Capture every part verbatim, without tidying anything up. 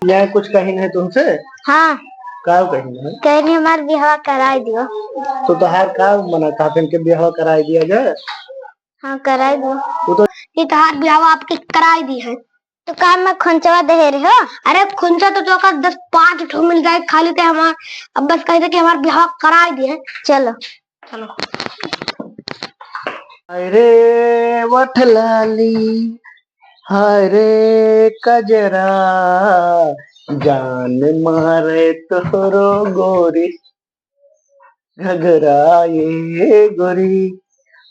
मैं कुछ कही नहीं तुमसे? हाँ। का कही नहीं? कही नहीं, हमार बियाह कराई दियो। तो तोहार का मना था, इनके बियाह कराई दिया जाए? हाँ, कराई दियो। वो तो ये तोहार बियाह आपके कराई दी है। तो का मैं खुंचवा देहे रहे हो? अरे खुंचा तो तोका दस पाँच ठो मिल जाए, खाली ते हमार, अब बस कह दे कि हमार बियाह कराई दिए। चलो। चलो। हाय रे वठ लाली, हाय रे कजरा, जान मारे तोहरो गोरी घघरा ये गोरी।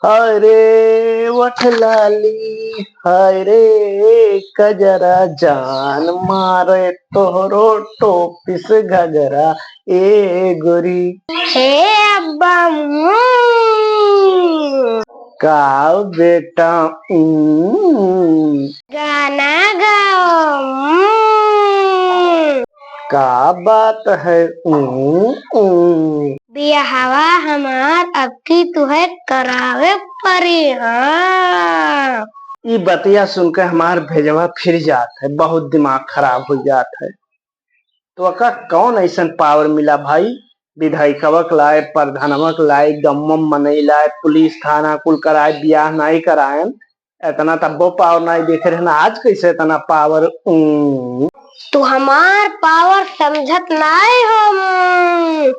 हाय रे वठ लाली, हाय रे कजरा, जान मारे तोहरो टोपिस घघरा ए गोरी। हे अब्बा, उम्म। का बेटा, उम्म। गाना गाओ, उम्म। का बात है, उम्म, उम्म। बियाहवा हमार अब की तुहे करावे परी, हाँ। ई बतिया सुन के हमार भेजवा फिर जात है, बहुत दिमाग खराब हो जात है। तो अका कौन ऐसन power मिला भाई, विधायकवा के लाए, प्रधानवा के लाए, गम्मम मनई लाए, पुलिस थाना कुल कराए, बियाह नाई करायन, इतना तब्बो power नाई देखे रहना, आज कैसे इतना power? उम। तू हमार power समझत नाई हो, उम।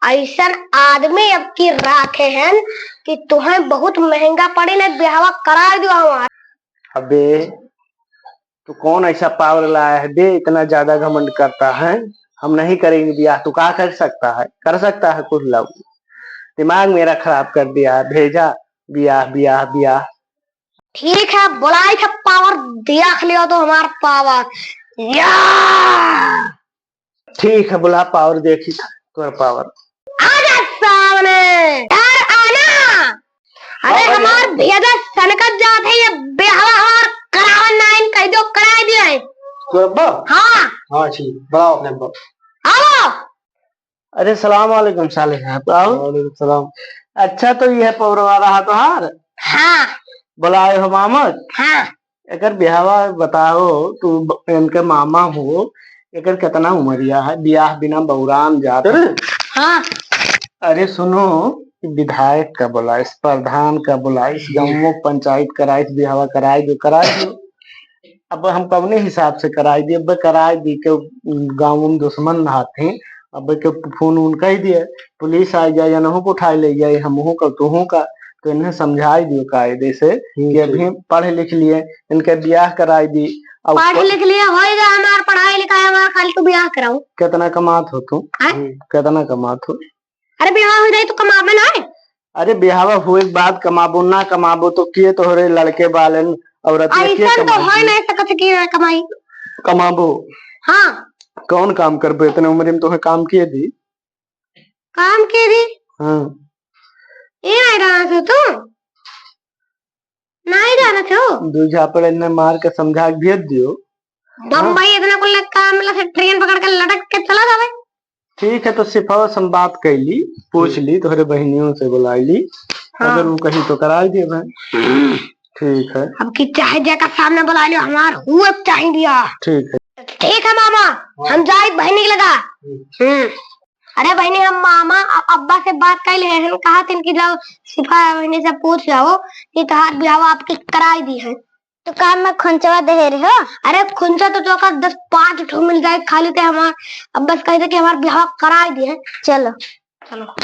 ऐसन आदमी अब की राखे हन कि तुहें बहुत महंगा पड़ी, नहीं बियाहवा कराए दो हमार। अबे, तू कौन ऐसा power लाया है बे, इतना ज्यादा घमंड करता है? हम नहीं करेंगे ब्याह। तू का कर सकता है? कर सकता है कुछ लोग? दिमाग मेरा खराब कर दिया है। भेजा ब्याह, ब्याह, ब्याह। ठीक है, बुलाई था power, देख लियो तो हमार power। या! ठीक है, बुला power, देखी था तोर power। आजा सामने, डर आना। अरे, हाँ, भैया। हमार भेजा सनकत जात है, ये बेहवा हमार करावन नाइन कह दो, कराई दिया है। तो अब्बा? हाँ। हाँ, ठीक, बुलाओ अपने अब्बा। आओ। अरे, सलाम वालेकुम साले साहब, आओ। वालेकुम सलाम। अच्छा, तो ये पौरवा रहा तोहार? हाँ। बुलाए हो मामक? हाँ। एकर बियाहवा बताओ, तू ब-, इनके मामा हो, एकर कितना उमरिया है, बियाह बिना बौरान जात है। अरे! हाँ। अरे सुनो, विधायक का बुलाइस, प्रधान का बुलाइस, गाँव पंचायत कराइस, बियाहवा कराई दो, कराई दो। अब हम कवने हिसाब से कराई दी, अब कराई दी के गाँव में दुश्मन रहत हैं, अब के फोन उन कह दिए, पुलिस आ जाए, या नहु को उठाए ले जाए, हमहू का, तुहू का, तो इन्हें समझाई दियो कायदे से हम्म, कि ठीक। अभी पढ़ लिख लिए, इनके ब्याह कराई दी। अब पढ़ प- लिख लिए, होई गया हमार पढ़ाई लिखाई, हमार खाली तू ब्याह कराओ। कितना कमात हो तू? हाँ? हम्म। कितना कमात हो? अरे ब्याह हो जाए तो कमाबे ना है। अरे ब्याहवा हुए के बाद कमाबो, ना कमाबो तो किए तोहरे लड़के बालन, औरत के ऐसन तो कमाई? होई नहीं सकत कि ना कमाई। कमाबो। हाँ। कौन काम करबो? इतने उम्र में तोहे काम किए दी? काम के दी? हाँ। ये नहीं रहा से तू? नहीं जाना छो? दू झापड़ इन्हें मार के समझा के भेज दियो। बम्बई हाँ। इतना कुल काम मिला से ट्रेन पकड़ के लटक के चला जावे। ठीक है, तो सिफावा से हम बात कैली, पूछ हम्म। ली, तोहरे बहनियों से बुलाई ली, हाँ। अगर वो कहीं तो कराई देबे। ठीक है। अब की चाहे जेका सामने बुला लियो, हमार हुआ चाहे दिया। ठीक है। ठीक है मामा, हाँ। हम जाए बहनी के लगा। हम्म। हम्म। अरे बहनी, हम मामा अ-, अब्बा से बात कर ले हैं, कहा थिन कि जाओ सिफा बहनी से पूछ जाओ कि तोहार बियाह आपके कराई दी है। तो का मैं खुंचवा देहे रहे हो? अरे खुंचा तो तोका दस पाँच ठो मिल जाए, खाली ते हमार अब्बा से कह दे कि हमार बियाह कराई दी है। चलो। चलो।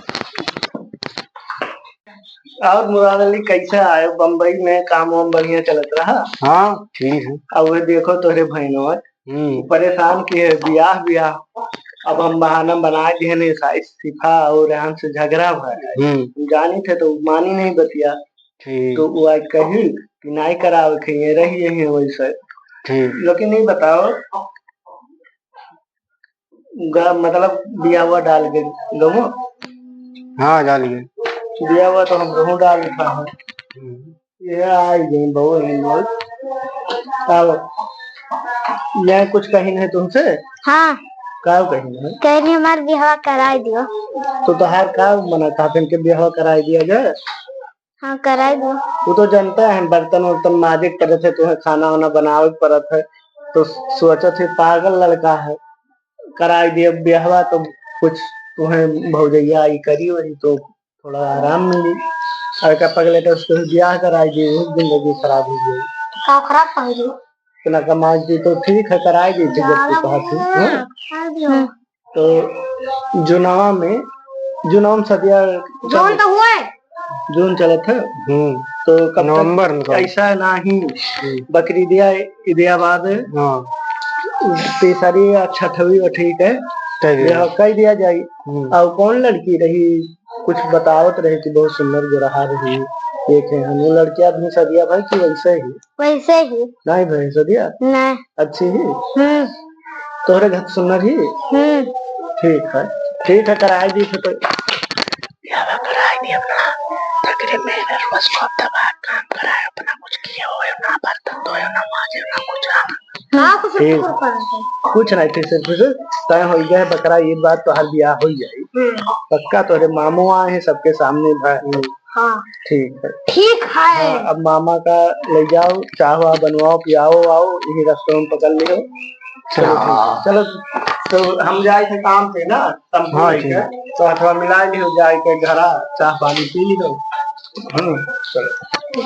और मुराद अली, कैसे आए बम्बई में? काम वाम बढ़िया चलत रहा? हाँ, ठीक है। अब वो देखो तोहरे बहनवा, हम्म। परेशान किहे, बियाह, बियाह। अब हम बहाना बनाए दिहे नहीं, साइस सिफा और रेहान से झगड़ा भा है। हम्म। हम जानी थे तो मानी नहीं बतिया। ठीक। तो वो आज कही कि नाई करावे के, ये रही यही वैसे। ठीक। लेकिन नहीं बताओ, ग-, मतलब बियाह हुआ डाल के गमो? हाँ, डाल के। बियाह हुआ तो हम गहूँ डाल उठा है। हम्म। ये आई गई बहू है लोग। अब मैं कुछ कही नहीं तुमसे? हाँ। का कही नहीं? कही नहीं, हमार बियाह कराई दियो। तो तोहार का मना था, इनके बियाह कराई दिया जाए? हाँ, कराई दियो। वो तो जानता है, बर्तन वर्तन माजे के पड़त है, तुम्हें खाना वाना बनावे के पड़त है। तो सोचत है पागल लड़का है, कराई दिया ब्याहवा तो कुछ तुम्हें भौजैया आई करी वही तो थोड़ा आराम मिली। और का पगले तो उसको ब्याह कराई दी, वो जिंदगी खराब हो गई। का खराब कर दी? इतना कमाई दी तो ठीक है, कराई दी थी जब तू कहा थी, हाँ? हम्म। तो जुनवा में, जुनवा में सदिया जून तो हुआ है। जून चलत है। हम्म। तो कब तक नवंबर में कब? ऐसा नाही। हम्म। बकरी दिया, इदिया बाद हाँ। तीसरी या छठवीं वो ठीक है। तय दिया। यह कह दिया जाई। हम्म। और कौन लड़की रही, कुछ बतावत रहे कि बहुत सुंदर गोरहा रही, देखे हम वो लड़किया भी सदिया भाई कि वैसे ही। वैसे ही। नहीं भाई सदिया? नहीं। अच्छी ही? हम्म। तोहरे घर सुंदर ही? हम्म। ठीक है, ठीक है, कराई दी फिर तो। ब्याह कराई दी अपना, तकरे में बस को दबा काम कराए, अपना कुछ किए हो ना, बर्तन धोए ना, माजे ना, कुछ ना। हाँ, कुछ ठीक। कुछ नहीं, फिर से, फिर से तय हो गया है बकरा, ये बात तोहर ब्याह हो जाई। हम्म। पक्का तोहरे मामू आए हैं, सबके सामने भाई। हाँ। ठीक है। ठीक है। हाँ, अब मामा का ले जाओ, चाह वाह बनवाओ, पियाओ, आओ, यही रेस्टोरेंट पकड़ लियो। चलो, ठीक है। हाँ। चलो, तो हम जाए थे काम पे ना, टेम्पो हाँ, लेके, ठीक। तो हथवा मिला लियो, जाए के घरा चाह पानी पी लियो। हम्म, चलो।